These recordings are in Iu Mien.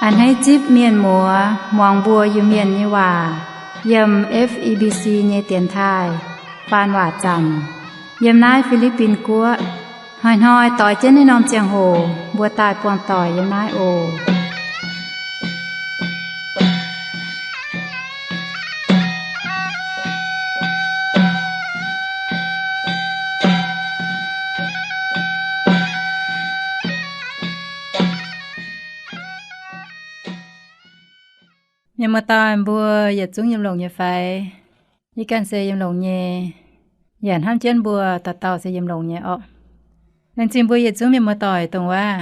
A'hneiv zipv mienh muoz muangx mbuo Iu-Mienh nyei waac yiem F E B C nyei dienx taaih faan waac zanc yiem naaiv Fi^li^bin Guoqv. Hnoi-hnoi doix jienv naaiv norm ziangh hoc mbuo daaih buangh doic yiem naaiv oc. Mienh muoz-doic mbuo yietc zungv yiem longx nyei fai? Yie ganh se yiem longx nyei, yaac hnamv jienv mbuo dauh dauh se yiem longx nyei orqc. Laengz zingh mbuo yietc zungv mienh muoz-doic dongh waac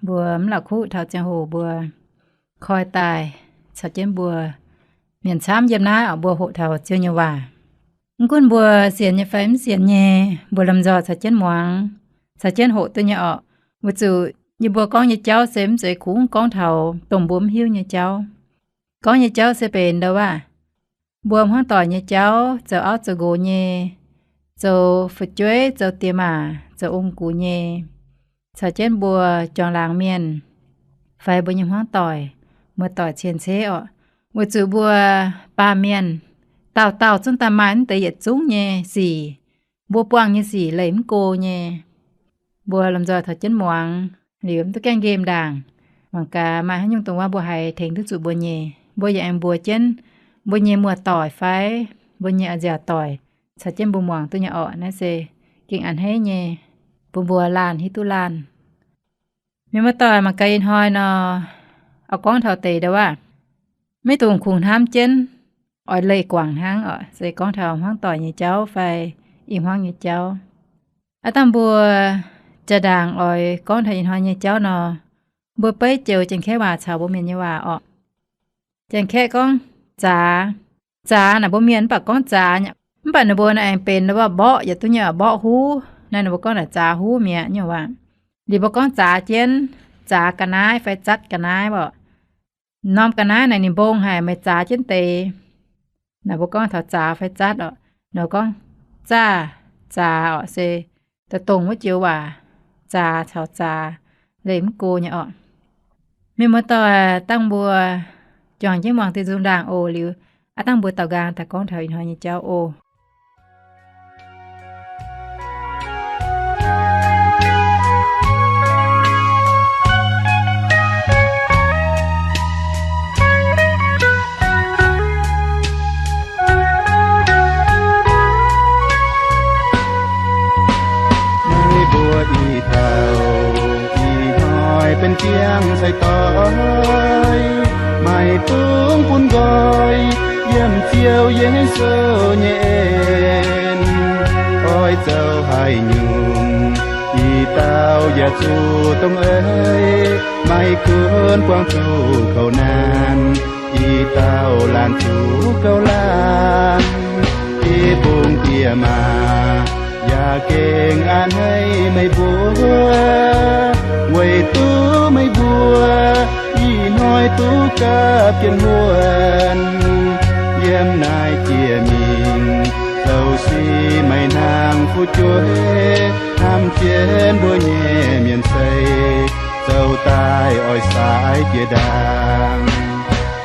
mbuo mv la'kuqv taux ziangh hoc mbuo koi daaih caux jienv mbuo mienh camv yiem naaiv oc, mbuo hoqc taux Ziouv nyei waac. Mv gunv mbuo sienx nyei fai mv sienx nyei, mbuo lomh nzoih caux jienv muangx, caux jienv hoqc duqv nyei orqc. Weic zuqc yie mbuo gorngv nyei jauv se mv zeiz kungx gorngv taux dongh mbuo mv hiuv nyei jauv. Gorngv nyei jauv se benx ndau waac mbuo hmuangv doic nyei jauv, zoux auv zoux nqox nyei, zoux fu'jueiv, zoux diex maac, zoux ong-gux nyei, caux jienv mbuo juangc laangz mienh fai mbuo nyei hmuangv doic, muoz-doic cien-ceqv orqc. Weic zuqc mbuo baamh mienh dauh dauh zungv daaih maaih mv deix yietc zungv nyei sic, mbuo buangh nyei sic leih mv go nyei. Mbuo lomh nzoih taux jienv muangx liuz, mv duqv gaengh nqemh ndaangc. Mangc gaax maaih haaix nyungc dongh waac mbuo haiz tengx duqv zuqc mbuo nyei, mbuo yaac aengx mbuox jienv mbuo nyei muoz-doic fai mbuo nyei a'nziaauc doic caux jienv mbuo muangx duqv nyei orqc. Naaiv se gengh a'hneiv nyei bun mbuo laanh hiuv duqv laanh. Mienh muoz-doic, mangc gaax ih hnoi nor, oix gorngv taux deix ndau waac maiv dungx kungx hnamv jienv oix leih guangc hnangv orqc, se gorngv taux hmuangv doic nyei jauv fai i hmuangv nyei jauv. Aav dangh mbuo jaa-ndaangc oix gorngv taux ih hnoi nyei jauv nor, mbuo beiv joux Janx-Kaeqv waac caux mbuo Mienh nyei waac orqc. Janx-Kaeqv gorngv zaax. Zaax naaic mbuo Mienh mv baac gorngv zaax, mv baac ninh mbuo naaiv aengx benx mborqv yietc duqv nyei, mborqv huv. Naaiv ninh mbuo gorngv naaic zaax huv mi'aqv nyei waac. Liuz mbuo gorngv zaax jienv, zaax ga'naaiv fai zatv ga'naaiv orqc. Norm ga'naaiv naaic ninh mbong haic, meih zaax jienv deix. Naaic mbuo gorngv taux zaax fai zatv orqc. Ninh gorngv zaah, zaax orqc, se dongh wuov joux waac zaax caux zaax leih mv go nyei orqc. Mienh muoz-doic, dangh mbuo juangc jienv muangx deix nzung ndaangc oc. Liuz aav dangh mbuo daaux nqaang daaih gorngv taux ih hnoi nyei jauv oc. Meih mbuo ih dauh ih hnoi benx ziangh sai-doix, maaih dungz bun nqoi yiem Ziouv Yesu nyei en. Oix zoux haaix nyungc ih dauh yaac zuqc dongh eix, maiv gunv buangh zuqc kouv naanc, ih dauh laanh zuqc gauh laanh. Diex bung diex maac yaac gengh a'hneiv meih mbuo, weic duqv meih mbuo ih hnoi duqv gapv jienv huon. Yiem naaiv jiex mingh zoux sic maaih hnaangx fu'jueiv hnamv jienv mbuo nyei mienh sei, zoux daaih oix saaix jiex ndaangc.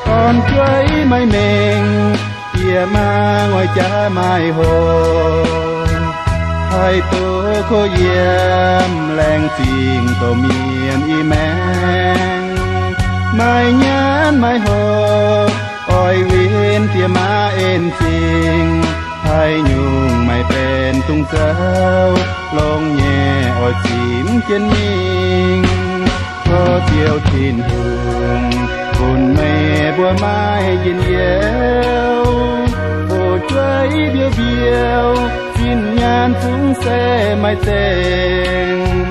Gorn-jueiv maiv mengh, bieqc maang oix jaax maaih hoc, haih doz kov yiem laengz zingh doh mienh i maengx. Maaih nyaanh maaih hoc oix win diex maac en zingh, haaix nyungc maaih benx dungx zoux, longx nyei oix zipv jienv mingh. Tov Ziouv Tin-Hungh bun meih mbuo maaih njien-youh, fu'jueiv mbiouh mbiouh, zinh nyaanh zungv se maaih zengc.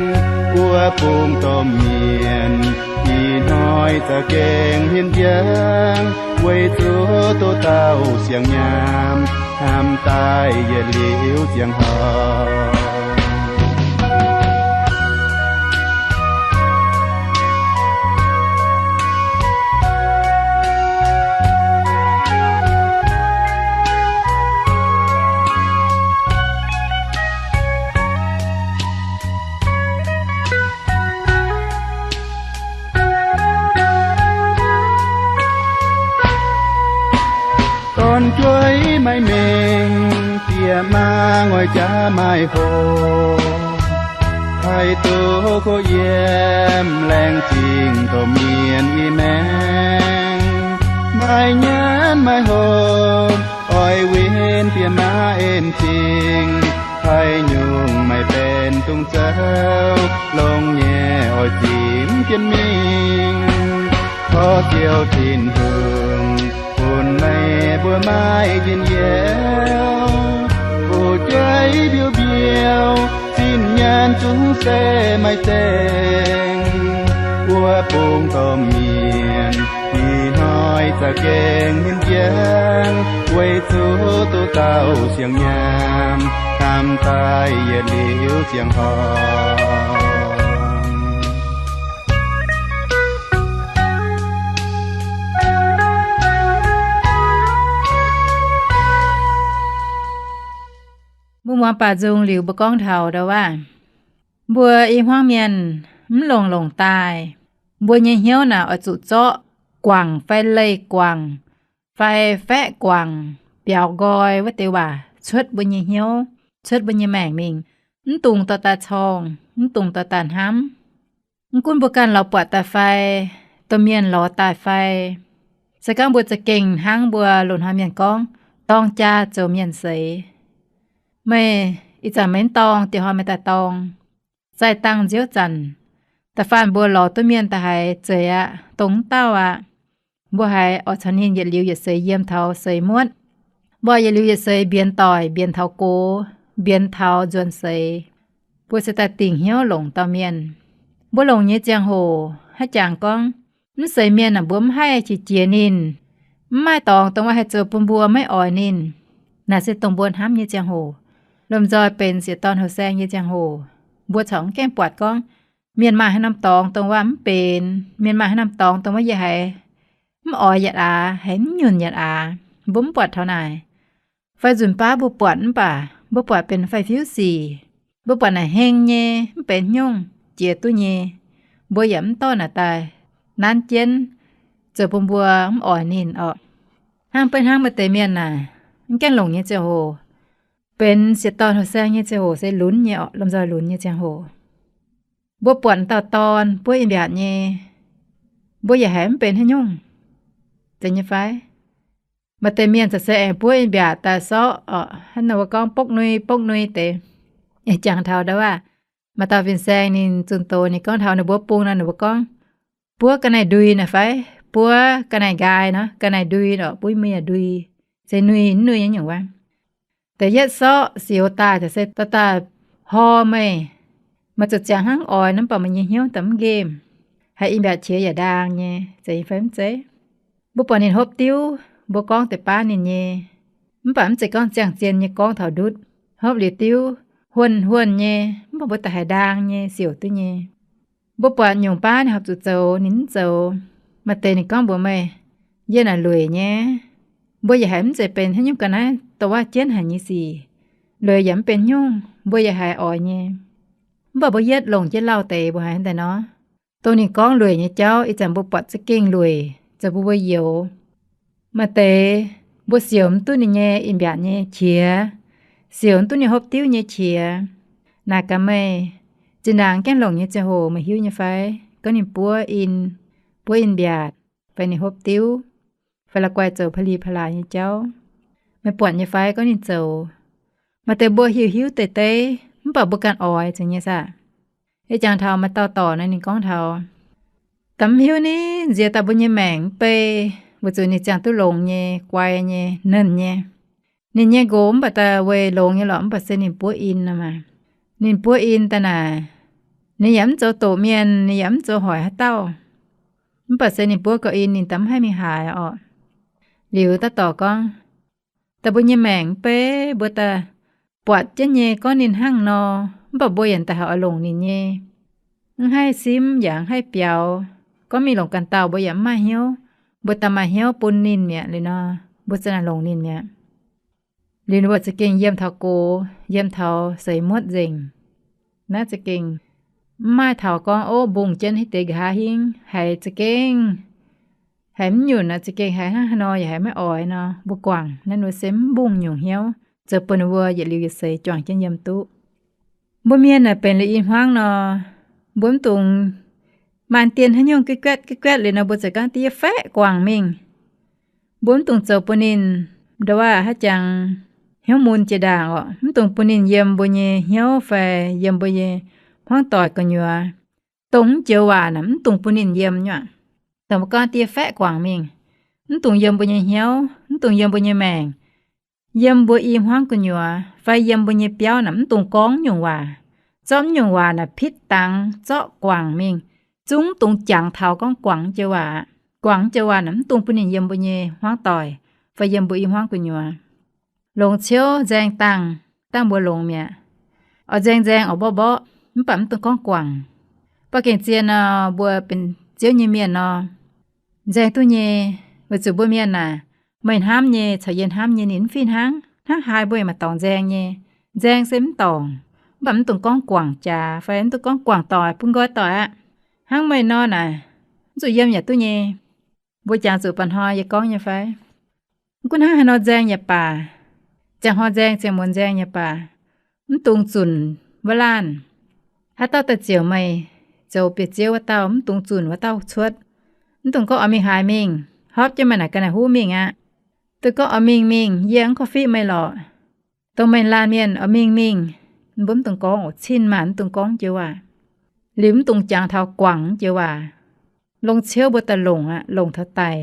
Wuov bung domh mienh ih hnoi za'gengh hmien njang, weic zuqc doh dauh siang-nyaam hnamv daaih yietc liuz ziangh hoc. Yie mangc oix jaax maaih hoc, haih duqv kuv yiem laengz zingh domh mienh i maengx. Maaih nyanc maaih hopv, oix win bieqc maaih en zingh, haih nyungc maaih benx dungz zouv, longx nyei oix zipv jienv mingh. Tov Ziouv Tin-Hungh bun meih mbuo maaih njien-youh, fu'jueiv mbiouh mbiouh, zinh nyaanh zungv se maaih zengc. Wuov bung domh mienh ih hnoi za'gengh hmien njang, weic zuqc duqv dauh siang-nyaam hnamv daaih yietc liuz ziangh hoc. Mbuo muangx baac nzung liuz mbuo gorngv taux ndau waac, mbuo i hmuangv mienh mv longc longc daaih, mbuo nyei hnyouv naaic oix zuqc zorqv guangc fai leih guangc fai faeqv guangc biaux nqoi wuov deix waac cuotv mbuo nyei hnyouv, cuotv mbuo nyei maengc mingh, mv dungx dorh daaih corngh, mv dungx dorh daaih hnamv. Mv gunv mbuo ganh lorz buatc daaih fai, domh mienh lorz daaih fai, se gorngv mbuo za'gengh hnangv mbuo loz-hnoi mienh gorngv, dorng jaa zoux mienh seix. Meih ih zanc meih mv dorng, dieh hnoi meih daaih dorng. Zaih dangh nziouv zanc, da'faanh mbuo lorz duqv mienh da'haiz zeiz aqv, dongh mv dauh aqv. Mbuo haiz oix caux ninh yietc liuz yietc seix yiem taux seix muotv. Mbuo yietc liuz yietc seix mbienx doic, mbienx taux gox, mbienx taux nzuonx seix. Mbuo se daaih dingc hnyouv longc dauh mienh. Mbuo longc nyei ziangh hoc haaix jangx gorngv, mv seix mienh naaic mbuo mv haih qiex jiez ninh, mv maaih dorngx dongh wuov haih zoux bun mbuo maiv oix ninh. Naaic se dongh mbuo hnamv nyei ziangh hoc. Lomh nzoih benx sieqv dorn houh saeng nyei ziangh hoc, mbuo corc mv gaengh buatc gorngv, mienh maaih haaix norm dorngx dongh wuov mv benx, mienh maaih haaix norm dorngx dongh wuov yie haiz mv oix yaac aav, haiz mv nyunc yaac aav, mbuo mv buatc taux naaic. Fai nzunc baav mbuo buatc mv baac mbuo buatc benx fai fiuv sic, mbuo buatc naaic heng nyei mv benx haaix nyungc, jiex duqv nyei, mbuo yaac mv dorh naaic daaih nanv jienv, zoux bun mbuo mv oix ninh orqc. Hnangv beiv hnangv maaih deix mienh naaic, mv gaengh longc nyei ziangh hoc, benx sieqv dorn houh saeng nyei ziangh hoc se lunx nyei orqc, lomh nzoih lunx nyei ziangh hoc. Mbuo buatc dauh dorn buov in-mbiaatc nyei, mbuo yaac haiz mv benx haaix nyungc, zeiz nyei fai? Maaih deix mienh za'gengh se aengx buov in-mbiaatc daaih sorqv orqc, hnangv nor mbuo gorngv bokv nui bokv nui deix. Jangx taux ndau wuov, maaih dauh fin-saeng ninh zunh doz ninh gorngv taux ninh mbuo bung nor ninh mbuo gorngv, buov ga'naaiv ndui naaic fai, buov ga'naaiv nqaai nor, ga'naaiv ndui orqc, buov mienh ndui, se nui mv nui nyei nyungc wuov. Da'yietv sorqv sioux daaih, da'yietv se dorh daaih hor meih, meih zuqc ziangx hnangv oix nor mv baac meih nyei hnyouv daaih mv nqemh, haiz in-mbiaatc qiex yaac ndaang nyei, zeiz fai mv zeiz? Mbuo buatc ninh hopv diuv, mbuo gorngv deix baav ninh nyei, mv baac mv zeiz gorngv ziangh zien nyei gorngv taux ndutv. Hopv liuz diuv, huonh huonh nyei, mv baac mbuo daaih haiz ndaang nyei, siouc duqv nyei. Mbuo buatc nyungc baav ninh horpc zuqc zoux ninh mv zoux. Maaih deix ninh gorngv mbuox meih, yie naaic lueic nyei. Mbuo yaac haiz mv zeiz benx haaix nyungc ga'naaiv dongh wuov jienv haic nyei sic. Lueic yaac mv benx nyungc, mbuo yaac haiz oix nyei. Mv baac mbuo yietv longc jienv lauh deix mbuo haiz daaih nor, dongh ninh gorngv lueic nyei jauv ih zanc mbuo buatc za'gengh lueic, zoux bun mbuo youx. Maaih deix mbuo siouc mv duqv ninh nyei in-mbiaatc nyei qiex, siouc mv duqv ninh hopv diuv nyei qiex. Naaic gaax meih, zinh ndaangc gaengh longc nyei ziangh hoc meih hiuv nyei fai gorngv ninh buov in, buov in-mbiaatc, fai ninh hopv diuv, fai la'guaih zoux pa'li pa'laaix nyei jauv? Meih buatc nyei fai gorngv ninh zoux? Maaih deix mbuo hiuv hiuv deix deix mv baac mbuo ganh oix zoux nyei saah? Ih jangx taux maaih dauh dorc nor ninh gorngv taux, da'mv hiuv ni, nziex daaih mbuo nyei maengc mv bei, weic zuqc ninh ziangh duqv longx nyei, guai nyei, nernh nyei. Ninh nyei nqox mv baac daaih weic longx nyei lorqc, mv baac se ninh buov in nor maah. Ninh buov in daaih naaic, ninh yaac mv zoux doqc mienh, ninh yaac mv zoux hoic haaix dauh. Mv baac se ninh buov gau in ninh da'mv haih mingh haaix orqc. Liuz daaih dorc gorngv, daaih mbuo nyei maengc mv bei, mbuo daaih buatc jienv nyei gorngv ninh hnangv nor, mv baac mbuo yaac daaih haiz oix longc ninh nyei. Mv haih simv yaac mv haih biaux. Gorngv mingh longc ganh dauh mbuo yaac mv maaih hnyouv. Mbuo daaih maaih hnyouv bun ninh mi'aqv liuz nor, mbuo za'naaic longc ninh mi'aqv. Liuz ninh mbuo za'gengh yiem taux gox, yiem taux seix muotv nzengc. Naaiv za'gengh mv maaih taux gorngv, ov, mbungh jienv hitv deix nqa'haav hingv, haiz za'gengh haiz mv nyunc nor, za'gengh haiz hnangv haaix nor yaac haiz maiv oix nor, mbuo guangc naaiv nor se mv mbungh nyungc hnyouv. zoux bun ninh mbuo yietc liuz yietc seix juangc jienv yiem duqv. Mbuo mienh naaic benx liuz i hmuangv nor, mbuo mv dungx maaih dien haaix nyungc guetv guetv guetv guetv liuz nor, mbuo ziouc gorngv diev faeqv guangc mingh. Mbuo mv dungx zoux bun ninh, nduov waac haaix jangx, hnyouv mun jiex ndaangc orqc. Mv dungx bun ninh yiem mbuo nyei hnyouv fai yiem mbuo nyei hmuangv doic gu'nyuoz. Dongh mv joux waac naaic mv dungx bun ninh yiem nyuoqc. Dongh mbuo gorngv diev faeqv guangc mingh, mv dungx yiem mbuo nyei hnyouv, mv dungx yiem mbuo nyei maengc, yiem mbuo i hmuangv gu'nyuoz fai yiem mbuo nyei biauv naaic mv dungx gorngv nyungc waac. Zorqv mv nyungc waac naaic pitv dangx zorqv guangc mingh. Zungv mv dungx jangx taux gorngv guangc joux waac. Guangc joux waac naaic mv dungx bun ninh yiem mbuo nyei hmuangv doic fai yiem mbuo i hmuangv gu'nyuoz. Longc ciouv nzaeng dangh, dangh mbuo longx mi'aqv. Oix nzaeng nzaeng, oix mborqv mborqv, mv baac mv dungx gorngv guangc. Ba'gengh zien nor, mbuo benx Ziouv nyei mienh nor, nzaeng duqv nyei. Weic zuqc mbuo mienh naaic, meih hnamv nyei caux yie hnamv nyei ninh mv fih hnangv. Hnangv haaix mbuo yaac maaih dorngx nzaeng nyei. Nzaeng se mv dorngc, mv baac mv dungx gorngv guangc jaax fai mv dungx gorngv guangc doic, bun nqoi doic aqv. Hnangv meih nor naaic, mv zuqc yiem yaac duqv nyei. Mbuo jangx zuqc ba'hnoi yie gorngv nyei fai? Mv gunv hnangv haaix nor nzaeng yaac baac, ziangh hnoi nzaeng, ziangh muonz nzaeng yaac baac, mv dungx zunc wuov laanh. Haaix dauh daaih ziouc meih zoux bieqc ziouv wuov dauh, mv dungx zunc wuov dauh cuotv. Mv dungx gorngv oix mingh haaix mingh, hopv jienv meih naaic ga'naaiv huv mingh aqv. Dongh gorngv oix mingh mingh, yie mv korv-fiqv meih lorqc. Dongh meih laanh mienh oix mingh mingh, mbuo mv dungx gorngv oc, cin maanc mv dungx gorngv joux waac. Liuz mv dungx jangx taux guangc joux waac. Longc ciouv mbuo daaih longc aqv, longc taux daic,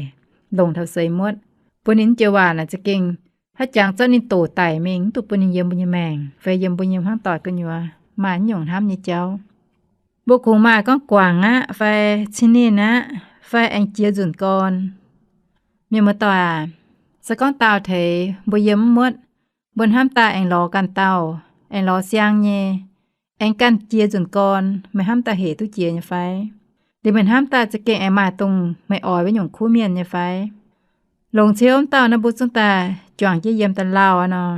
longc taux seix muotv, bun ninh joux waac naaic za'gengh haaix jangx zorqv ninh doqc daic mingh, mv dungx bun ninh yiem mbuo nyei maengc fai yiem mbuo nyei hmuangv doic gu'nyuoz maaih nyungc hnamv nyei jauv. Mbuo kungx maaih gorngv guangc aqv fai cin ninh aqv fai aengx jiex nzunc gorn. Mienh muoz-doic aac, se gorngv daauh teix mbuo yiem mv muotv, mbuo hnamv daaih aengx lorz ganh dauh, aengx lorz siang nyei, aengx ganh jiex nzunc gorn, meih hnamv daaih hec duqv jiex nyei fai? Liuz meih hnamv daaih za'gengh aengx maaih dongh meih oix wuov nyungc kuv mienh nyei fai? Longc ciouv wuov dauh naaiv mbuo zungv daaih juangc jienv yiem daaih lauh nor,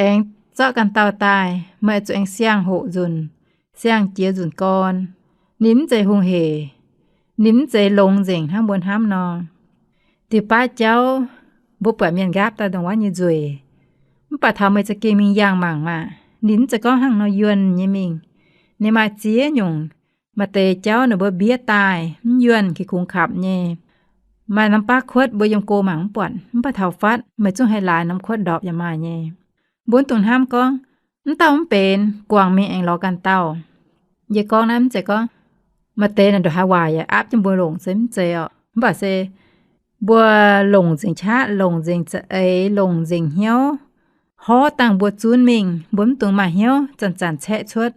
aengx zorqv ganh dauh daaih, meih zuqc aengx siang-hoqc nzunc, siang jiex nzunc gorn. Ninh mv zeiz hungh hec, ninh mv zeiz longx nzengc hnangv mbuo hnamv nor. Diuh baav jauv, mbuo buatc mienh nqaapv daaih ndongc wuov nyei nzueic, mv baac taux meih za'gengh mingh yangh mangc maah, ninh mv zeiz gorngv hnangv nor yuonh nyei mingh. Ninh maaih ziex nyungc. Maaih deix jauv ninh mbuo mbiev daaih mv yuonh, geh kungx kapc nyei. Maaih norm baav kuotv mbuo yiem go mangc mv buatc, mv baac taux fatv meih zungv haih laaix norm kuotv ndorpc yaac maaih nyei. Mbuo mv dungx hnamv gorngv, mv dauh mv benx, guangc mingh aengx lorz ganh dauh. Yie gorngv naaiv mv zeiz gorngv maaih deix naaic ndongc haaix waaic yaac aapv jienv mbuo longc, se mv zeiz orqc. Mv baac se mbuo longc nzengc qaqv, longc nzengc za'eix, longc nzengc hnyouv, horv dangh mbuo zunv mingh, mbuo mv dungx maaih hnyouv zanc-zanc caeqv cuotv.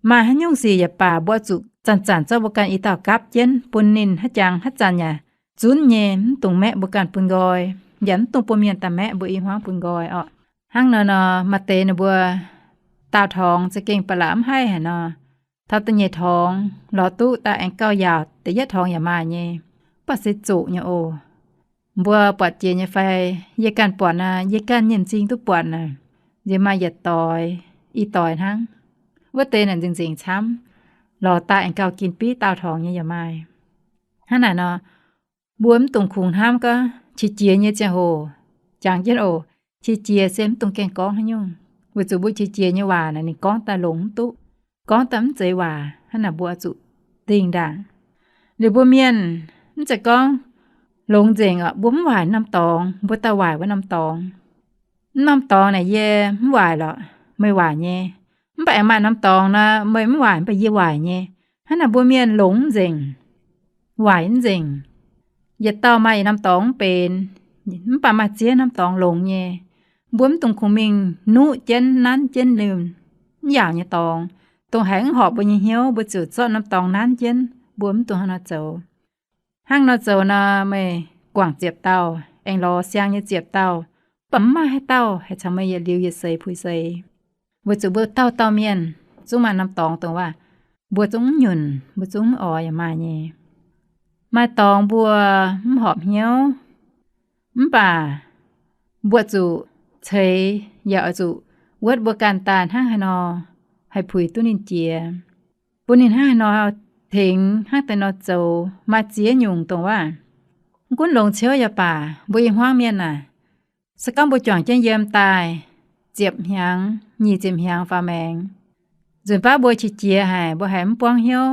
Maaih haaix nyungc sic yaac baac, mbuo zuqc zanc-zanc zorqv mbuo ganh i dauh gapv jienv bun ninh, haaix jangx haaix zanc yaac zunv nyei. Mv dungx maeqv mbuo ganh bun nqoi, yaac mv dungx bun mienh daaih maeqv mbuo i hmuangv bun nqoi orqc. Hnangv nor nor, maaih deix ninh mbuo daauh torngx za'gengh ba'laqc mv haih haaix nor, taux da'nyeic torngx lorz duqv daaih aengx gauh yaauc, da'yietv torngx yaac maaih nyei. Mv baac se zoqc nyei oc. Mbuo buatc jiex nyei fai? Yie ganh buatc naaic, yie ganh nyei m'zing duqv buatc naaic, nziex maaih yietc doix, i doix hnangv. Wuov deix naaic nzengc-nzengc camv, lorz daaih aengx gauh ginv biv daauh torngx nyei yaac maaih. Hnangv naaic nor, mbuo mv dungx kungx hnamv gorngv qiex jiez nyei ziangh hoc jangx jienv oc. Qiex jiez se mv dungx gaengh gorngv haaix nyungc, weic zuqc mbuo qiex jiez nyei waac naaic ninh gorngv daaih longx mv duqv, gorngv daaih mv zeiz waac. Hnangv naaic mbuo oix zuqc dingh ndaangc. Liuz mbuo mienh mv zeiz gorngv longx nzengc orqc, mbuo mv waaic norm dorngx, mbuo daaih waaic wuov norm dorngx. Mv norm dorngx naaic yie mv waaic lorqc, meih waaic nyei. Mv baac aengx maaih norm dorngx nor, meih mv waaic, mv baac yie waaic nyei. Hnangv naaic mbuo mienh longx mv nzengc, waaic mv nzengc. Yietc dauh maaih yietc norm dorngx mv benx, mv baac maaih ziex norm dorngx longx nyei. Mbuo mv dungx kungx mingh nuqv jienv, nanv jienv liemh mv yaauc nyei dorngx. Dongh haiz mv horpc mbuo nyei hnyouv, mbuo ziouc zorqv norm dorngx nanv jienv. Mbuo mv dungx hnangv nor zoux. Hnangv nor zoux nor, meih guangc ziepc dauh, aengx lorz siang nyei ziepc dauh, mv baac mv maaih haaix dauh haih caux meih yietc liuz yietc seix puix seix. Weic zuqc mbuo dauh dauh mienh zungv maaih norm dorngx dongh waac mbuo zungv mv nyunc, mbuo zungv mv oix yaac maaih nyei. Maaih dorngx mbuo mv horpc hnyouv, mv baac mbuo zuqc ceix yaac oix zuqc wuotv mbuo ganh daaih hnangv haaix nor haih puix duqv ninh jiex, bun ninh hnangv haaix nor tengx, hnangv deix nor zoux. Maaih ziex nyungc dongh waac, mv gunv longx ciouv yaac baac, mbuo i hmuangv mienh naaic, se gorngv mbuo juangc jienv yiem daaih, ziepc hnyangx, nyic ziepc hnyangx faaux maengx. Nzunc baav mbuo qiex jiez haic, mbuo haiz mv buangv hnyouv,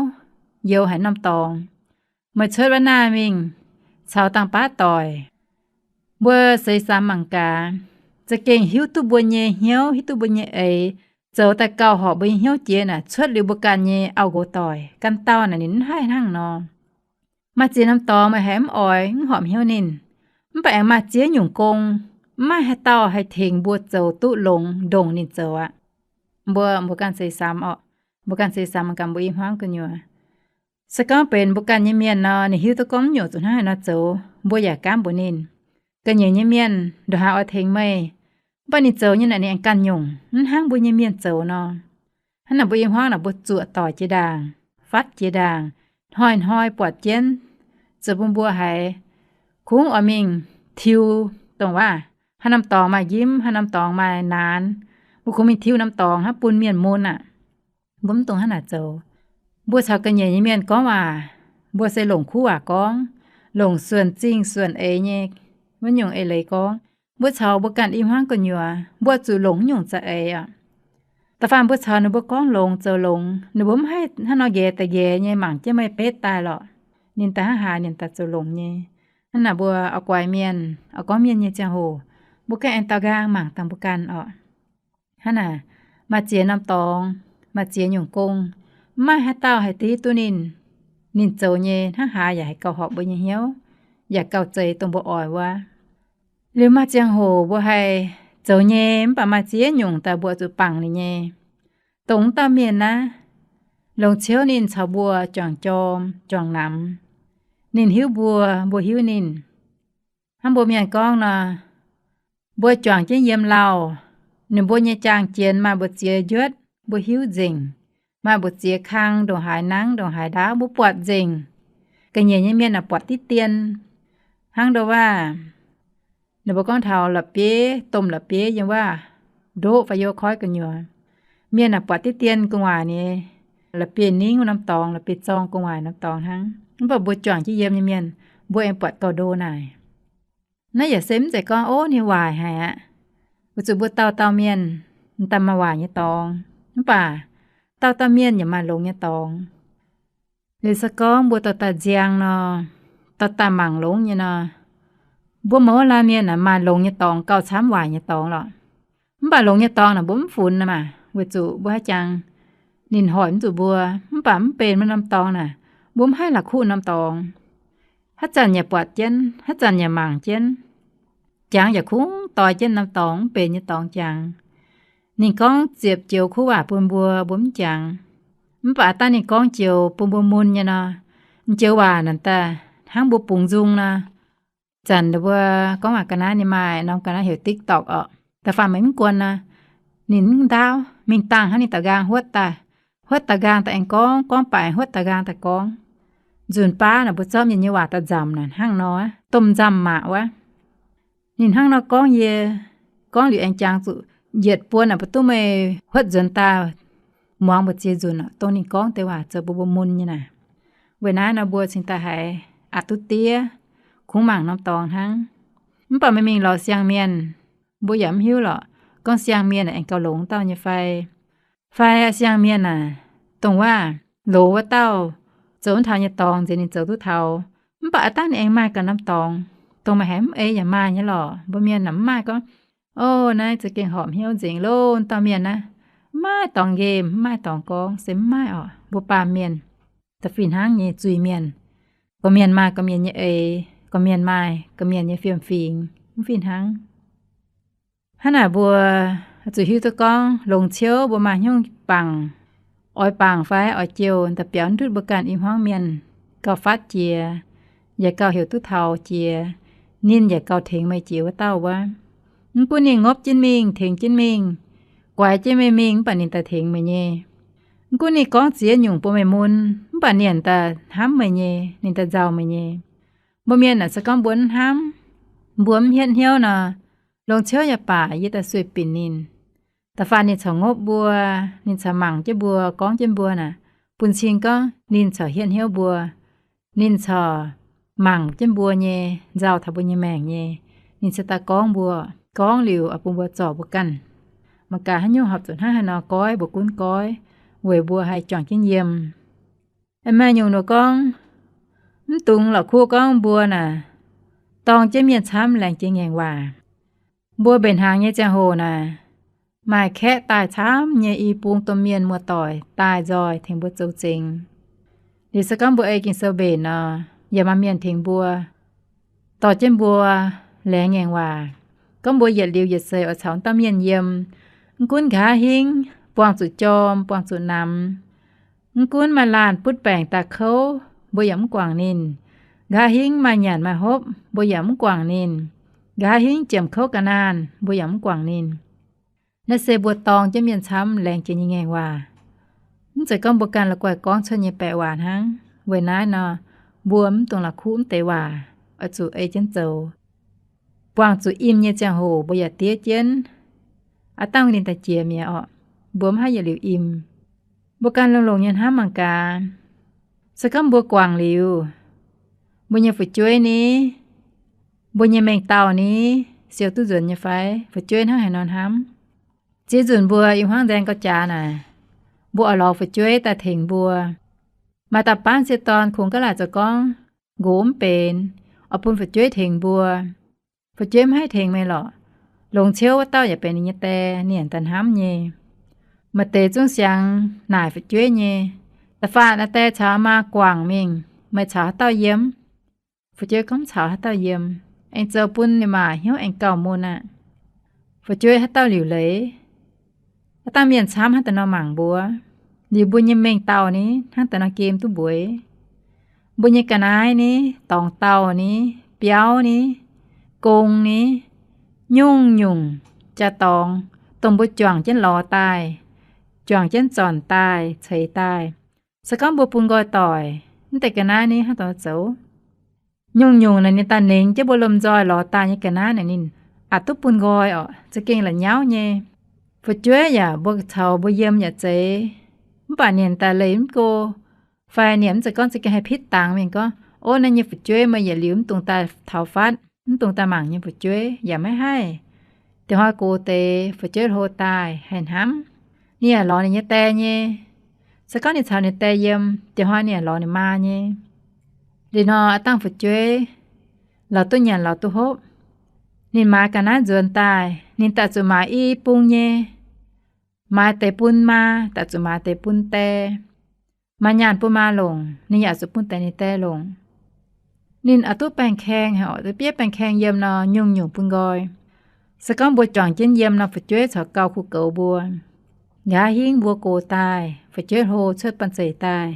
youx haic norm dorngx. Meih cuotv wuov naaiv mingh caux dangh baav doic, mbuo seix samx mangc gaax, za'gengh hiuv duqv mbuo nyei hnyouv, hiuv duqv mbuo nyei eix, zoux daaih gauh horpc mbuo nyei hnyouv jiex naaic, cuotv liuz mbuo ganh nyei auv-nqox doic. Ganh dauh naaic ninh mv haih hnangv nor. Maaih ziex norm dorngx meih haiz mv oix, mv horpc hnyouv ninh, mv baac aengx maaih ziex nyungc gong, mv maaih haaix dauh haih tengx mbuo zoux duqv longx ndongc ninh zoux aqv. Mbuo, mbuo ganh seix samx oc. Mbuo ganh seix samx gaax mbuo i hmuangv gu'nyuoz. Se gorngv benx mbuo ganh nyei mienh nor, ninh hiuv duqv gorngv nyungc zuqc hnangv haaix nor zoux, mbuo yaac gaamv mbuox ninh. Ga'nyiec nyei mienh ndongc haaix oix tengx meih, mv baac ninh zoux nyei naaic ninh aengx ganh nyungc, mv hnangv mbuo nyei mienh zoux nor. Hnangv naaic mbuo i hmuangv naaic mbuo zuoqc doic jiex ndaangc, fatv jiex ndaangc, hnoi-hnoi buatc jienv, zoux bun mbuo haiz kungx oix mingh tiux dongh waac, haaix norm dorngx maaih njimv, haaix norm dorngx maaih naanx, mbuo kungx mingh tiux norm dorngx hnangv bun mienh mun aqv. Mbuo mv dungx hnangv naaic zoux. Mbuo caux ga'nyiec nyei mienh gorngv waac, mbuo se longc kuv waac gorngv, longc suonc zingh suonc eix nyei wuov nyungc eix leiz gorngv. Mbuo caux mbuo ganh i hmuangv gu'nyuoz mbuo zuqc longc wuov nyungc za'eix oc. Da'faanh mbuo caux ninh mbuo gorngv longx zoux longx, ninh mbuo mv haih hnangv nor nqaeqv da'nqaeqv nyei mangc jienv meih betv daaih lorqc. Ninh daaih hnangv haaix ninh daaih zoux longx nyei. Hnangv naaic mbuo oix guaix mienh, oix gorngv mienh nyei ziangh hoc, mbuo ganh aengx daaux nqaang mangc dangh mbuo ganh oc. Hnangv naaic, maaih ziex norm dorngx, maaih ziex nyungc gong, mv maaih haaix dauh haih div duqv ninh. Ninh zoux nyei hnangv haaix yaac haih gauh horpc mbuo nyei hnyouv, yaac gauh zeiz dongh mbuo oix wuov. Liuz maaih ziangh hoc mbuo haih zoux nyei, mv baac maaih ziex nyungc daaih mbuo zuqc bangc ninh nyei. Dongh wuov dauh mienh naaiv, longc ciouv ninh caux mbuo juangc jorm juangc namx. Ninh hiuv mbuo, mbuo hiuv ninh. Hnangv mbuo mienh gorngv nor, mbuo juangc jienv yiem lauh, ninh mbuo nyei jaang jienx maaih mbu'ziex njuotv mbuo hiuv nzengc, maaih mbu'ziex kang ndongc haaix nangv ndongc haaix ndaauv mbuo buatc nzengc. Ga'nyiec nyei mienh naaic buatc diqv dien. Hnangv ndo waac, ninh mbuo gorngv taux la'bieiv, domh la'bieiv yiem waac, ndoqv fai youv koiv gu'nyuoz. Mienh naaic buatc diqv dien gu'nguaaic nyei, la'bieiv-ningv wuov norm dorngx, la'bieiv-zorng gu'nguaaic norm dorngx hnangv. Mv baac mbuo juangc jienv yiem nyei mienh, mbuo aengx buatc gauh ndo naaic. Naaiv yaac se mv zeiz gorngv, ov, ninh waaic haic aqv. Weic zuqc mbuo dauh dauh mienh, m'daaih maaih waaic nyei dorngx, mv baac dauh dauh mienh yaac maaih longx nyei dorngx. Liuz se gorngv mbuo dorh daaih nziang nor, dorh daaih mangc longx nyei nor, mbuo mouz laanh mienh aah, maaih longx nyei dorngx gauh camv waaic nyei dorngx lorqc. Mv baac longx nyei dorngx naaic mbuo mv funx maah, weic zuqc mbuo haaix jangx ninh hoic mv zuqc mbuo, mv baac mv benx wuov norm dorngx naaic, mbuo mv haih la'kuqv norm dorngx. Haaix zanc yaac buatc jienv, haaix zanc yaac mangc jienv, jangx yaac kungx doi jienv norm dorngx, mv benx nyei dorngx jangx. Ninh gorngv ziepc joux kuv waac bun mbuo, mbuo mv jangx. Mv baac dangh ninh gorngv joux bun mbuo mun nyei nor, joux waac naaic daaih hnangv mbuo bungx nzung nor. Zanc mbuo gorngv waac ga'naaiv ninh maaih norm ga'naaiv heuc TikTok orqc, da'faanh meih mv guon nor, ninh mv ndaauv, mingh dangh hnangv ninh daaux nqaang huotv daaih. Huotv daaux nqaang daaih aengx gorngv, gorngv baac aengx huotv daaux nqaang daaih gorngv. Nzunc baav naaic mbuo zorqv mienh nyei waac daaih nzamc naaic hnangv nor, domh nzamh maac wuov. Ninh hnangv nor gorngv yie, gorngv liuz aengx jangx zuqc yietc buonc naaic mbuo duqv meih huotv nzuonx daaih muangx mbu'ziex nzunc dongh ninh gorngv deix waac zoux bun mbuo mun nyei naaic. Weic naaiv nor mbuo cingx daaih haiz aqc duqv diev, kungx mangc norm dorngx hnangv. Mv baac meih mingh lorz siang-mienh, mbuo yaac mv hiuv lorqc gorngv siang-mienh aengx gauh longx dauh nyei fai. Fai siang-mienh aah, dongh waac loz wuov dauh zoux wuov taux nyei dorngx nziex ninh zoux duqv taux. Mv baac aav dangh ninh aengx maaih ganh norm dorngx, dongh meih haiz mv ei yaac maaih nyei lorqc. Mbuo mienh aah, mv maaih gorngv, o, naaiv za'gengh horpc hnyouv nzengc loh, dauh mienh naaiv mv maaih dorngx nqemh, mv maaih dorngx gorngv, se mv maaih orqc. Mbuo baamh mienh da'fih hnangv nyei zuiz-mienh. Gorqv-mienh maaih gorqv-mienh nyei eix, gorqv-mienh maaih gorqv-mienh nyei fiem-fingx, mv fih hnangv. Hnangv naaic mbuo zuqc hiuv duqv gorngv longc ciouv mbuo maaih hnyouv bangc, oix bangc fai oix jouh, da'biaux ndutv mbuo ganh i hmuangv mienh gauh fatv jiex, yaac gauh heuc duqv taux jiex, ninh yaac gauh tengx meih jiex wuov dauh wuov. Mv gunv ninh ngopv jienv mingh, tengx jienv mingh, guaix jienv meih mingh, mv baac ninh daaih tengx meih nyei. Mv gunv ninh gorngv ziex nyungc bun meih mun, mv baac ninh daaih hnamv meih nyei, ninh daaih nzauh meih nyei. Mbuo mienh aah, se gorngv mbuo mv hnamv, mbuo mv hietv hnyouv nor, longc ciouv yaac baac yie daaih sueih binc ninh. Da'faanh ninh corc ngopv mbuo, ninh corc mangc jienv mbuo, gorngv jienv mbuo naaic, bun cing gorngv ninh corc hietv hnyouv mbuo, ninh corc mangc jienv mbuo nyei, nzauh taux mbuo nyei maengc nyei. Ninh se daaih gorngv mbuo, gorngv liuz bun mbuo zorc mbuo ganh. Mangc gaax haaix nyungc horpc zuqc hnangv haaix nor goiv, mbuo gunv goiv, weic mbuo haih juangc jienv yiem. Aeqv, maaih nyungc nor gorngv, mv dungx la'kuqv gorngv mbuo naaic dorng jienv mienh camv laengz jiex ngaengc waac. Mbuo mbenc hnaangx nyei ziangh hoc naaic, maaih kaeqv daaih camv nyei i bung domh mienh muoz-doic daaih nzoih tengx mbuo zoux zingx. Liuz se gorngv mbuo ei Ging-Sou mbenc nor, yaac maaih mienh tengx mbuo dorh jienv mbuo laengz ngaengc waac. Gorngv mbuo yietc liuz yietc seix oix caux dauh mienh yiem, mv gunv nqa'haav hingv buangh zuqc jorm, buangh zuqc namx, mv gunv maaih laanh butv baengc daaih kouv, mbuo yaac mv guangc ninh. Nqa'haav hingv maaih nyanc maaih hopv, mbuo yaac mv guangc ninh. Nqa'haav hingv jiemc kouv ga'naanh, mbuo yaac mv guangc ninh. Naaiv se mbuo dorng jienv mienh camv laengz jiex nyei ngaengc waac. Mv zeiz gorngv mbuo ganh la'guaih gorngv cuotv nyei baeqc waac hnangv. Weic naaiv nor, mbuo mv dungx la'kuqv mv deix waac, oix zuqc ei jienv zoux. Buangh zuqc im nyei ziangh hoc mbuo yaac diev jienv. Aav dangh ninh daaih jiex mi'aqv orqc, mbuo mv haih yietc liuz im. Mbuo ganh longx-longx nyei hnamv mangc gaax, se gorngv mbuo guangc liuz, mbuo nyei fu'jueiv ni, mbuo nyei mengh dauh ni, siou duqv nzuonx nyei fai? Fu'jueiv hnangv haaix nor hnamv? Ziex nzunc mbuo i hmuangv nzaeng gauh jaax naaic, mbuo oix lorz fu'jueiv daaih tengx mbuo. Maaih dauh baanv sieqv dorn kungx gaav laaic zoux gorngv, nqox mv benx, oix bun fu'jueiv tengx mbuo. Fu'jueiv mv haih tengx meih lorqc. Longx ciouv wuov dauh yaac benx ninh nyei die, ninh yaac daaih hnamv nyei. Maaih deix zungv siangx naaic fu'jueiv nyei, da'faanh aa die caux maa guangc mingh, meih caux haaix dauh yiem? Fu'jueiv gorngv, caux haaix dauh yiem, aengx zoux bun ninh maa hnyouv aengx gauh mun aqv. Fu'jueiv haaix dauh liuc leiz? Aav dangh mienh camv hnangv daaih nor mangc mbuo, liuz mbuo nyei mengh dauh ni hnangv daaih nor gem duqv mbueix. Mbuo nyei ga'naaiv ni, dorngx dauh ni, biauv ni, gong ni, nyungc-nyungc jaa-dorngx, dongh mbuo juangc jienv lorz daaih, juangc jienv zornc daaih, ceix daaih. Se gorngv mbuo bun nqoi doic, mv deix ga'naaiv ni hnangv daaih nor zoux. Nyungc-nyungc naaic ninh daaih nengx jienv mbuo lomh nzoih lorz daaih nyei ga'naaiv naaic ninh aqc duqv bun nqoi orqc, za'gengh la'nyauv nyei. Fu'jueiv yaac mbuo caux mbuo yiem yaac zeiz, mv baac ninh daaih leih mv go, fai ninh mv zeiz gorngv za'gengh haih pitv dangx mingh gorngv, ov, naaiv nyei fu'jueiv meih yietc liuz mv dungx daaih taux fatv, mv dungx daaih mangc nyei fu'jueiv yaac maiv haih. Diex hnoi gox deix fu'jueiv hlo daaih haih hnamv, ninh yaac lorz ninh nyei die nyei. Se gorngv ninh caux ninh die yiem, diex hnoi ninh yaac lorz ninh maa nyei. Liuz nor aav dangh fu'jueiv lorz duqv nyanc lorz duqv hopv, ninh maaiz ga'naaiv nzuonx daaih, ninh daaih zuqc maaiz i bung nyei. Maaiz deix bun maa, daaih zuqc maaiz deix bun die. Maaiz nyaanh bun maa longc, ninh yaac zuqc bun deix ninh die longc. Ninh aqc duqv baengh kaeng, haiz orqc, bieiv baengh kaeng yiem nor nyungc-nyungc bun nqoi. Se gorngv mbuo juangc jienv yiem nor fu'jueiv caux gauh kuh goux mbuo. Nqa'haav hingv mbuo gox daaih, fu'jueiv hlo cuotv banh zeic daaih,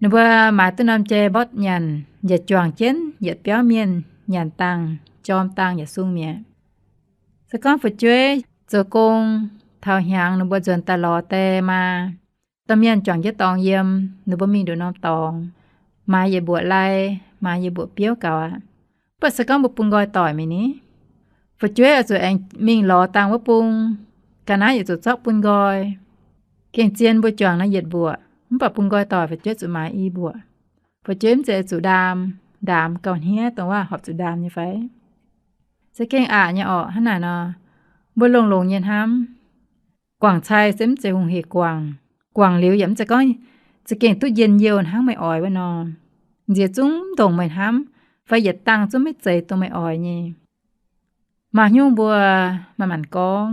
ninh mbuo maaiz duqv norm jai mbotv nyanc, yietc juangc jienv yietc biauv mienh nyanc dangh, jorm dangh yaac sung mi'aqv. Se gorngv fu'jueiv zoux gong, taux hnyangx ninh mbuo nzuonx daaih lorz die maa, domh mienh juangc jienv dorngx yiem, ninh mbuo mingh nduqc norm dorngx, maaiz yietc mbuoqc lai, maaiz yietc mbuoqc biouv gaux aqv. Mv baac se gorngv mbuo bun nqoi doic mingh ni, fu'jueiv oix zuqc aengx mingh lorz dangh wuov bung, ga'naaiv yaac zuqc zorqv bun nqoi. Gengh zien mbuo juangc nor yietc mbuoqc, mv baac bun nqoi doic fu'jueiv zuqc maaiz i mbuoqc. Fu'jueiv mv zeiz zuqc ndaam, ndaam gauh hniev dongh waac horpc zuqc ndaam nyei fai? Za'gengh aqc nyei orqc. Hnangv naaic nor, mbuo longx-longx nyei hnamv, guangc cai se mv zeiz hungh hec guangc. Guangc liuz yaac mv zeiz gorngv za'gengh duqv njien-youh hnangv meih oix wuov nor. Nziex zungv ndongc meih hnamv, fai yietc dangh zungv maiv zeiz dongh meih oix nyei. Maaih hnyouv mbuo manc-manc gorngv,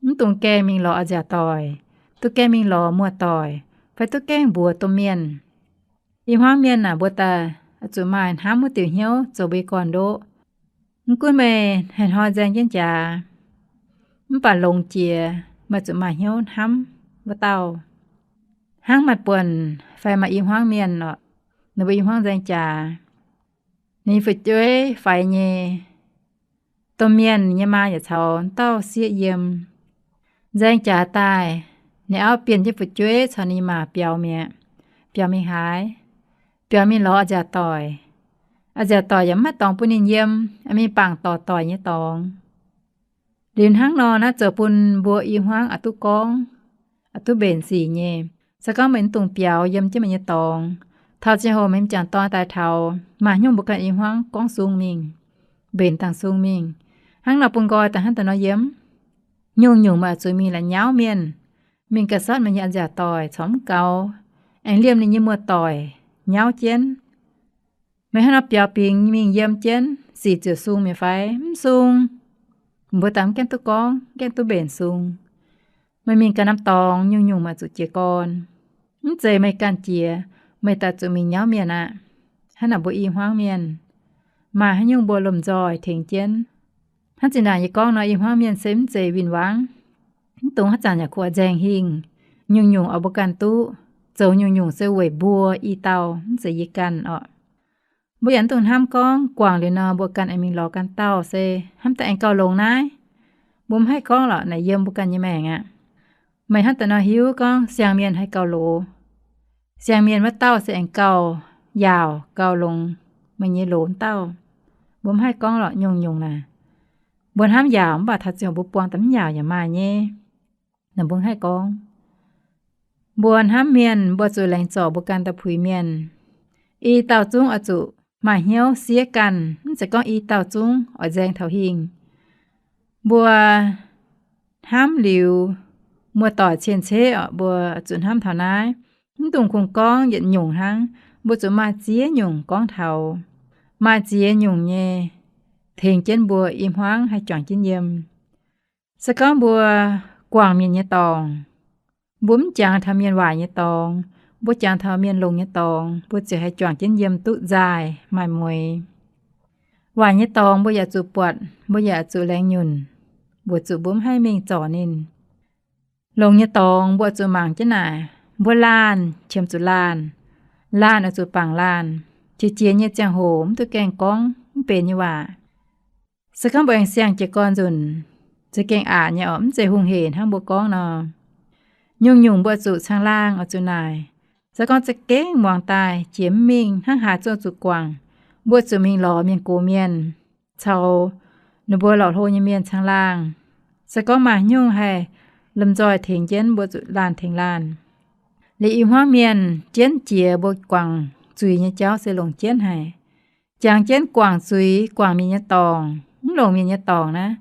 mv dungx gaengh mingh lorz a'nziaauc doic, duqv gaengh mingh lorz muoz-doic, fai duqv gaengh mbuox domh mienh. I hmuangv mienh naaic mbuo daaih zuqc maaih hnamv wuov diuc hnyouv zoux mbuo gorn-ndoqv. Mv gunv meih haaix hnoi nzaeng jienv jaax, mv baac longx jiex meih zuqc maaih hnyouv hnamv wuov dauh. Hnangv maaih buonc fai maaih i hmuangv mienh orqc, ninh mbuo i hmuangv nzaeng jaax, ninh fu'jueiv faix nyei. Domh mienh nyei maa yaac caux dauh sieqv yiem. Nzaeng jaax daaih, ninh auv bienh jienv fu'jueiv caux ninh maa biaux mi'aqv. Biaux mingh haaix? Biaux mingh lorz a'nziaauc doic. A'nziaauc doic yaac mv maaih dorngx bun ninh yiem, mingh bangc dorc doic nyei dorngx. Liuz hnangv nor naaiv zoux bun mbuo i hmuangv aqc duqv gorngv, aqc duqv mbenc sic nyei. Se gorngv meih mv dungx biaux yiem jienv meih nyei dorngx, taux ziangh hoc meih m'jangc dorn daaih taux, maaih hnyouv mbuo ganh i hmuangv gorngv sung mingh, mbenc dangh sung mingh. Hnangv nor bun nqoi daaih hnangv daaih nor yiem. Nyungc-nyungc meih oix zuqc mingh la'nyauv mienh, mingh ga'sortv meih nyei a'nziaauc doic corc mv gaux, aengx liemh ninh nyei muoz-doic nyauv jienv. Meih hnangv nor biaux bingx mingh yiem jienv sic ziouc sung mi'aqv fai? Mv sung. Mbuo daaih mv gaengh duqv gorngv, mv gaengh duqv mbenc sung. Meih mingh ganh norm dorngx nyungc-nyungc meih zuqc jiez gorn. Mv zeiz meih ganh jiex, meih daaih zuqc mingh nyauv mienh aqv. Hnangv naaic mbuo i hmuangv mienh, maaih haaix nyungc mbuo lomh nzoih tengx jienv. Hnangv zinh ndaangc yie gorngv nor, i hmuangv mienh se mv zeiz win-wangv. Mv dungx haaix zanc yaac kuv oix nzaeng hingh. Nyungc-nyungc oix mbuo ganh duqv. Zoux nyungc-nyungc se weic mbuo i dauh, mv zeiz yie ganh orqc. Mbuo yaac mv dungx hnamv gorngv guangc liuz nor mbuo ganh aengx mingh lorz ganh dauh se hnamv daaih aengx gauh longx naaiv. Mbuo mv haih gorngv lorqc, naaic yiem mbuo ganh nyei maengc aqv. Meih hnamv daaih nor hiuv gorngv siang-mienh haih gauh loz. Siang-mienh wuov dauh se aengx gauh yaauc gauh longx meih nyei loz wuov dauh. Mbuo mv haih gorngv lorqc, nyungc-nyungc naaic. Mbuo hnamv yaauc mv baac taux ziangh hoc mbuo buangh daaih mv yaauc yaac maaih nyei. Naaic mbuo mv haih gorngv. Mbuo hnamv mienh mbuo zuqc laengz zorc mbuo ganh daaih puix mienh. I dauh zungv oix zuqc maaih hnyouv siev ganh, mv zeiz gorngv i dauh zungv oix nzaeng taux hingh. Mbuo hnamv liuz, muoz-doic cien-ceqv orqc, mbuo zuqc hnamv taux naaiv. Mv dungx kungx gorngv yietc nyungc hnangv, mbuo zuqc maaih ziex nyungc gorngv taux, maaih ziex nyungc nyei tengx jienv mbuo i hmuangv haih juangc jienv yiem. Se gorngv mbuo guangc mienh nyei dorngc, mbuo mv jangx taux mienh waaic nyei dorngx, mbuo jangx taux mienh longx nyei dorngx, mbuo ziouc haih juangc jienv yiem duqv nzaaih maaih mueix. Waaic nyei dorngx mbuo yaac zuqc buatc, mbuo yaac zuqc laengz nyunc, weic zuqc mbuo mv haih mingh zorc ninh. Longx nyei dorngx mbuo zuqc mangc jienv naaic, mbuo laanh qiemx zuqc laanh, laanh oix zuqc bangc laanh. Qiex jiez nyei ziangh hoc mv duqv gaengh gorngv mv benx nyei waac. Se gorngv mbuo aengx siang-jiez gorn nzunc, za'gengh aqc nyei orqc, mv zeiz hungh hec hnangv mbuo gorngv nor. Nyungc-nyungc mbuo zuqc caangh laangh oix zuqc naaic. Se gorngv za'gengh muangx daaih jiex mv mingh, hnangv haaix zungv zuqc guangc, mbuo zuqc mingh lorz mienh gox mienh caux ninh mbuo lorqc hlo nyei mienh caangh laangh. Se gorngv maaih haaix nyungc haih lomh nzoih tengx jienv, mbuo zuqc laanh tengx laanh. Liuz i hmuangv mienh jienv jiex mbuo guangc zuiz nyei jauv se longc jienv haic. Jangx jienv guangc zuiz, guangc mienh nyei dorngc, mv longc mienh nyei dorngc naaiv,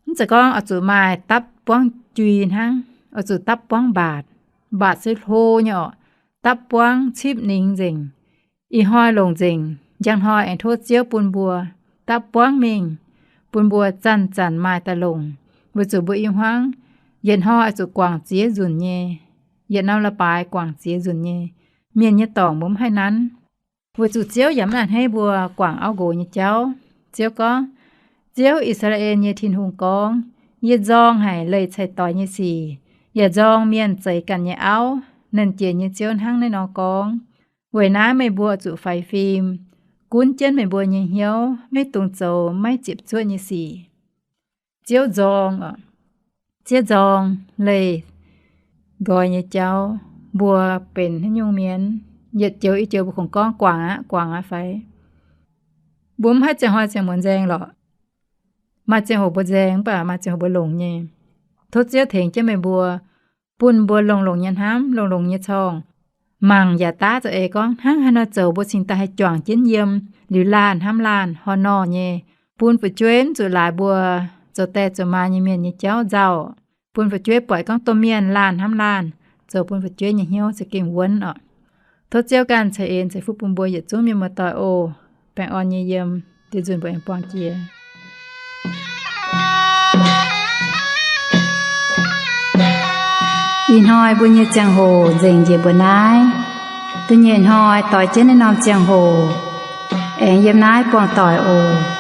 mv zeiz gorngv oix zuqc maaih dapv buangv jui hnangv, oix zuqc dapv buangv mbaatc. Mbaatc se hlo nyei orqc, dapv buangv cipv ningx nzengc. Ih hnoi longc nzengc, njang hnoi aengx tov Ziouv bun mbuo dapv buangv mingh, bun mbuo zanc-zanc maaih daaih longc. Weic zuqc mbuo i hmuangv yietc hnoi oix zuqc guangc ziex nzunc nyei, yietc norm leiz-baaix guangc ziex nzunc nyei. Mienh nyei dorngc mbuo mv haih nanv. Weic zuqc Ziouv yaac mv a'hneiv mbuo guangc auv nqox nyei jauv. Ziouv gorngv, Ziouv, I^saa^laa^en nyei Tin-Hungh, gorngv, Yie nzorng haic leih ceix-doix nyei sic, yaac nzorng mienh zeix ganh nyei auv. Nernh Jiex nyei Ziouv hnangv naaiv nor gorngv. Weic naaiv meih mbuo zuqc faix fim, gunv jienv meih mbuo nyei hnyouv, maiv dungx zoux maiv ziepc zuoqv nyei sic. Ziouv nzorng, Ziouv nzorng leih nqoi nyei jauv. Mbuo benx haaix nyungc mienh? Yietc joux i joux mbuo kungx gorngv guangc aqv, guangc aqv fai? Mbuo mv haih ziangh hnoi ziangh muonz nzaeng lorqc. Maaih ziangh hoc mbuo nzaeng, mv baac maaih ziangh hoc mbuo longc nyei. Tov Ziouv tengx jienv meih mbuo, bun mbuo longx-longx nyei hnamv, longx-longx nyei corngh, mangc yaac daav za'eix gorngv hnangv haaix nor zoux mbuo cingx daaih haih juangc jienv yiem liuz laanh hnamv laanh horh norh nyei, bun fu'jueiv mv zuqc laaix mbuo zoux die zoux maa nyei mienh nyei jauv nzauh, bun fu'jueiv buatc gorngv domh mienh laanh hnamv laanh, zoux bun fu'jueiv nyei hnyouv za'gengh wuonv orqc. Tov Ziouv ganh ceix en ceix fuqv bun mbuo yietc zungv mienh muoz-doic oc. Baengh orn nyei yiem, diex nzunc mbuo aengx buangh jiex. Ih hnoi mbuo nyei ziangh hoc nzengc njiec mbuo naaiv. Da'nyeic hnoi doix jienv naaiv norm ziangh hoc aengx yiem naaiv buangh doic oc.